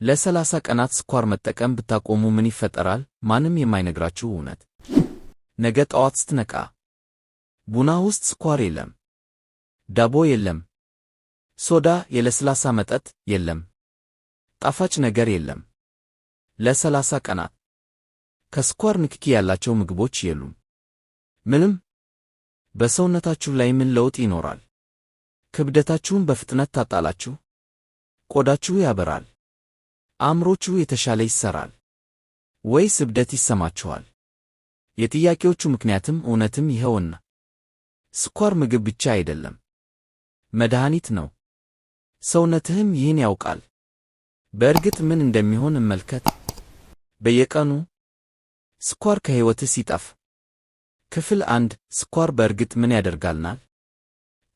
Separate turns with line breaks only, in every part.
ለ30 ቀናት ስኳር መጠቀም ብታቆሙ ምን ይፈጠራል? ማንም የማይነግራችሁ እውነት። ነገ ጠዋት ስትነቃ ቡና ውስጥ ስኳር የለም፣ ዳቦ የለም፣ ሶዳ፣ የለስላሳ መጠጥ የለም፣ ጣፋጭ ነገር የለም። ለ30 ቀናት ከስኳር ንክኪ ያላቸው ምግቦች የሉም። ምንም። በሰውነታችሁ ላይ ምን ለውጥ ይኖራል? ክብደታችሁን በፍጥነት ታጣላችሁ። ቆዳችሁ ያበራል። አእምሮችሁ የተሻለ ይሠራል። ወይስ እብደት ይሰማችኋል? የጥያቄዎቹ ምክንያትም እውነትም ይኸውና። ስኳር ምግብ ብቻ አይደለም፣ መድኃኒት ነው። ሰውነትህም ይህን ያውቃል። በእርግጥ ምን እንደሚሆን እንመልከት። በየቀኑ ስኳር ከሕይወትህ ሲጠፋ። ክፍል 1። ስኳር በእርግጥ ምን ያደርጋልናል?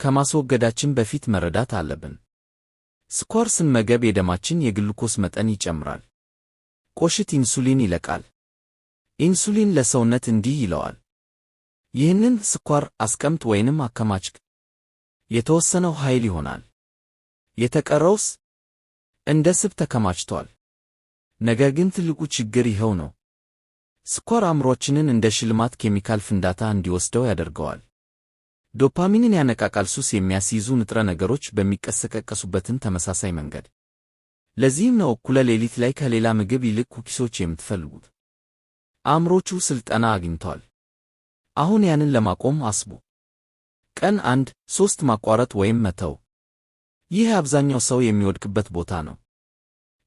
ከማስወገዳችን በፊት መረዳት አለብን። ስኳር ስንመገብ የደማችን የግሉኮስ መጠን ይጨምራል። ቆሽት ኢንሱሊን ይለቃል። ኢንሱሊን ለሰውነት እንዲህ ይለዋል፣ ይህንን ስኳር አስቀምጥ ወይንም አከማች። የተወሰነው ኃይል ይሆናል። የተቀረውስ እንደ ስብ ተከማችቷል። ነገር ግን ትልቁ ችግር ይኸው ነው። ስኳር አእምሮአችንን እንደ ሽልማት ኬሚካል ፍንዳታ እንዲወስደው ያደርገዋል። ዶፓሚንን ያነቃቃል፣ ሱስ የሚያስይዙ ንጥረ ነገሮች በሚቀሰቀሱበትን ተመሳሳይ መንገድ። ለዚህም ነው እኩለ ሌሊት ላይ ከሌላ ምግብ ይልቅ ኩኪሶች የምትፈልጉት። አእምሮቹ ስልጠና አግኝቷል። አሁን ያንን ለማቆም አስቡ። ቀን 1፣ 3 ማቋረጥ ወይም መተው። ይህ አብዛኛው ሰው የሚወድቅበት ቦታ ነው።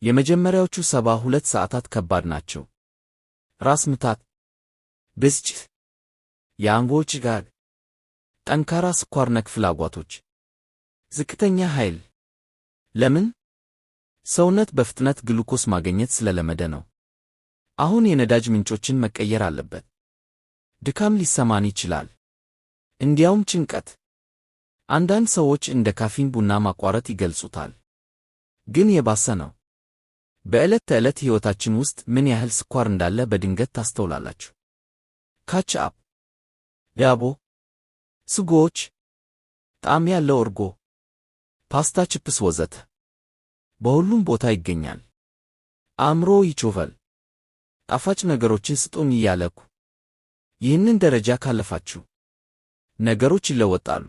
የመጀመሪያዎቹ 72 ሰዓታት ከባድ ናቸው። ራስ ምታት፣ ብስጭት፣ የአንጎል ጭጋግ፣ ጠንካራ ስኳር ነክ ፍላጎቶች፣ ዝቅተኛ ኃይል። ለምን? ሰውነት በፍጥነት ግሉኮስ ማግኘት ስለለመደ ነው። አሁን የነዳጅ ምንጮችን መቀየር አለበት። ድካም ሊሰማን ይችላል፣ እንዲያውም ጭንቀት። አንዳንድ ሰዎች እንደ ካፊን ቡና ማቋረጥ ይገልጹታል፣ ግን የባሰ ነው። በዕለት ተዕለት ሕይወታችን ውስጥ ምን ያህል ስኳር እንዳለ በድንገት ታስተውላላችሁ። ካችአፕ፣ ዳቦ፣ ስጎዎች፣ ጣዕም ያለው እርጎ፣ ፓስታ፣ ችፕስ ወዘተ በሁሉም ቦታ ይገኛል። አእምሮ ይጮኻል፣ ጣፋጭ ነገሮችን ስጡኝ እያለኩ። ይህንን ደረጃ ካለፋችሁ ነገሮች ይለወጣሉ።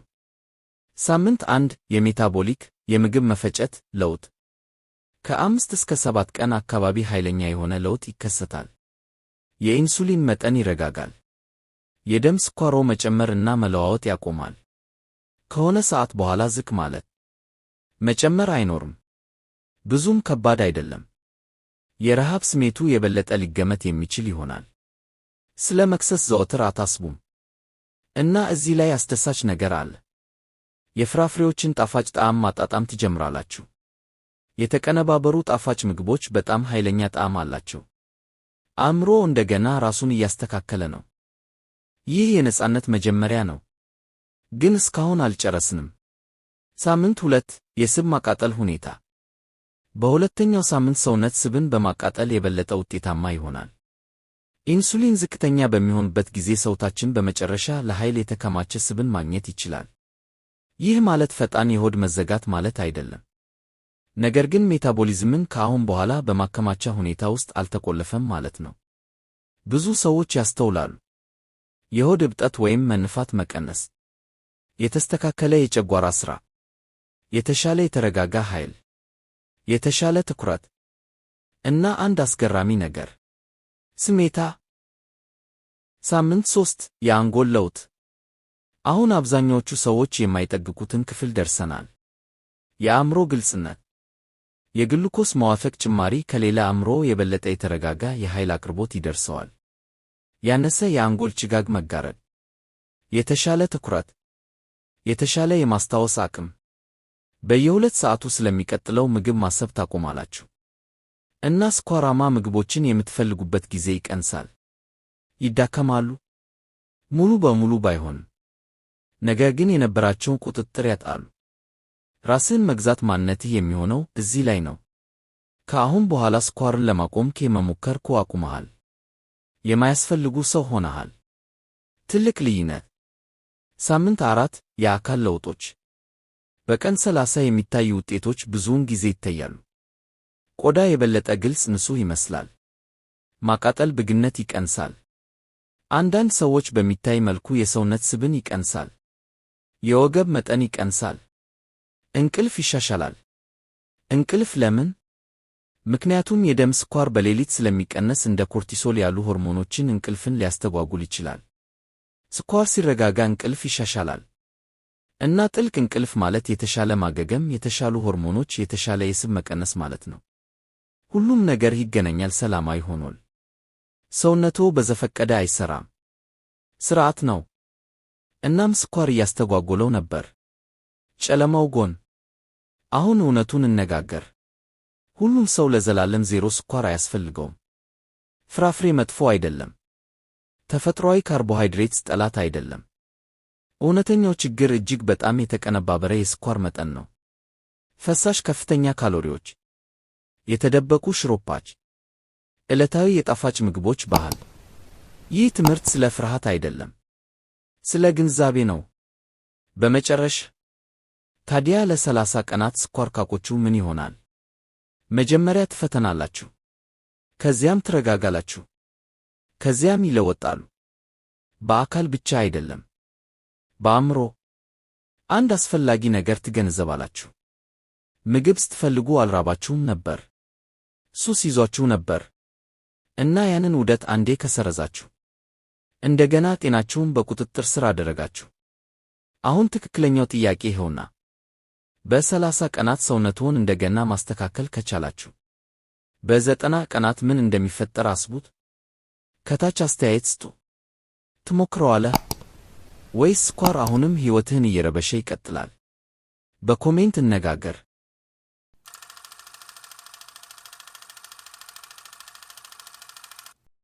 ሳምንት 1፣ የ metabolic የምግብ መፈጨት ለውጥ። ከ5 እስከ 7 ቀን አካባቢ ኃይለኛ የሆነ ለውጥ ይከሰታል። የኢንሱሊን መጠን ይረጋጋል። የደም ስኳሮ መጨመር እና መለዋወጥ ያቆማል። ከሆነ ሰዓት በኋላ ዝቅ ማለት መጨመር አይኖርም። ብዙም ከባድ አይደለም። የረሃብ ስሜቱ የበለጠ ሊገመት የሚችል ይሆናል። ስለ መክሰስ ዘወትር አታስቡም። እና እዚህ ላይ አስደሳች ነገር አለ። የፍራፍሬዎችን ጣፋጭ ጣዕም ማጣጣም ትጀምራላችሁ። የተቀነባበሩ ጣፋጭ ምግቦች በጣም ኃይለኛ ጣዕም አላቸው። አእምሮ እንደገና ራሱን እያስተካከለ ነው። ይህ የነጻነት መጀመሪያ ነው። ግን እስካሁን አልጨረስንም። ሳምንት 2፣ የስብ ማቃጠል ሁኔታ። በሁለተኛው ሳምንት ሰውነት ስብን በማቃጠል የበለጠ ውጤታማ ይሆናል። ኢንሱሊን ዝቅተኛ በሚሆንበት ጊዜ ሰውነታችን በመጨረሻ ለኃይል የተከማቸ ስብን ማግኘት ይችላል። ይህ ማለት ፈጣን የሆድ መዘጋት ማለት አይደለም። ነገር ግን ሜታቦሊዝምን ከአሁን በኋላ በማከማቻ ሁኔታ ውስጥ አልተቆለፈም ማለት ነው። ብዙ ሰዎች ያስተውላሉ። የሆድ እብጠት ወይም መንፋት መቀነስ፣ የተስተካከለ የጨጓራ ሥራ፣ የተሻለ የተረጋጋ ኃይል፣ የተሻለ ትኩረት እና አንድ አስገራሚ ነገር፣ ስሜታ። ሳምንት 3፣ የአንጎል ለውጥ። አሁን አብዛኛዎቹ ሰዎች የማይጠብቁትን ክፍል ደርሰናል። የአእምሮ ግልጽነት። የግሉኮስ መዋፈቅ ጭማሪ ከሌላ አእምሮ የበለጠ የተረጋጋ የኃይል አቅርቦት ይደርሰዋል። ያነሰ የአንጎል ጭጋግ መጋረድ፣ የተሻለ ትኩረት፣ የተሻለ የማስታወስ አቅም። በየ2 ሰዓቱ ስለሚቀጥለው ምግብ ማሰብ ታቆማላችሁ እና ስኳራማ ምግቦችን የምትፈልጉበት ጊዜ ይቀንሳል። ይዳከማሉ፣ ሙሉ በሙሉ ባይሆንም፣ ነገር ግን የነበራቸውን ቁጥጥር ያጣሉ። ራስን መግዛት ማንነትህ የሚሆነው እዚህ ላይ ነው። ከአሁን በኋላ ስኳርን ለማቆም መሞከር አቁመሃል። የማያስፈልጉ ሰው ሆነሃል። ትልቅ ልዩነት። ሳምንት 4፣ የአካል ለውጦች። በቀን 30 የሚታዩ ውጤቶች ብዙውን ጊዜ ይታያሉ። ቆዳ የበለጠ ግልጽ፣ ንጹህ ይመስላል። ማቃጠል፣ ብግነት ይቀንሳል። አንዳንድ ሰዎች በሚታይ መልኩ የሰውነት ስብን ይቀንሳል። የወገብ መጠን ይቀንሳል። እንቅልፍ ይሻሻላል። እንቅልፍ ለምን? ምክንያቱም የደም ስኳር በሌሊት ስለሚቀንስ እንደ cortisol ያሉ ሆርሞኖችን እንቅልፍን ሊያስተጓጉል ይችላል። ስኳር ሲረጋጋ እንቅልፍ ይሻሻላል። እና ጥልቅ እንቅልፍ ማለት የተሻለ ማገገም፣ የተሻሉ ሆርሞኖች፣ የተሻለ የስብ መቀነስ ማለት ነው። ሁሉም ነገር ይገናኛል፣ ሰላማዊ ሆኗል። ሰውነትዎ በዘፈቀደ አይሰራም። ስርዓት ነው። እናም ስኳር እያስተጓጎለው ነበር። ጨለማው ጎን። አሁን እውነቱን እንነጋገር። ሁሉም ሰው ለዘላለም ዜሮ ስኳር አያስፈልገውም። ፍራፍሬ መጥፎ አይደለም። ተፈጥሯዊ ካርቦሃይድሬትስ ጠላት አይደለም። እውነተኛው ችግር እጅግ በጣም የተቀነባበረ የስኳር መጠን ነው። ፈሳሽ ከፍተኛ ካሎሪዎች፣ የተደበቁ ሽሮፓች፣ ዕለታዊ የጣፋጭ ምግቦች ባህል። ይህ ትምህርት ስለ ፍርሃት አይደለም፣ ስለ ግንዛቤ ነው። በመጨረሻ ታዲያ ለ30 ቀናት ስኳር ካቆማችሁ ምን ይሆናል? መጀመሪያ ትፈተናላችሁ፣ ከዚያም ትረጋጋላችሁ፣ ከዚያም ይለወጣሉ። በአካል ብቻ አይደለም፣ በአእምሮ። አንድ አስፈላጊ ነገር ትገነዘባላችሁ። ምግብ ስትፈልጉ አልራባችሁም ነበር፣ ሱስ ይዟችሁ ነበር። እና ያንን ዑደት አንዴ ከሰረዛችሁ እንደገና ጤናችሁን በቁጥጥር ስር አደረጋችሁ። አሁን ትክክለኛው ጥያቄ ይኸውና፣ በ30 ቀናት ሰውነትዎን እንደገና ማስተካከል ከቻላችሁ በ90 ቀናት ምን እንደሚፈጠር አስቡት። ከታች አስተያየት ስጡ። ትሞክረዋለህ ወይስ ስኳር አሁንም ሕይወትህን እየረበሸ ይቀጥላል? በ comment እንነጋገር።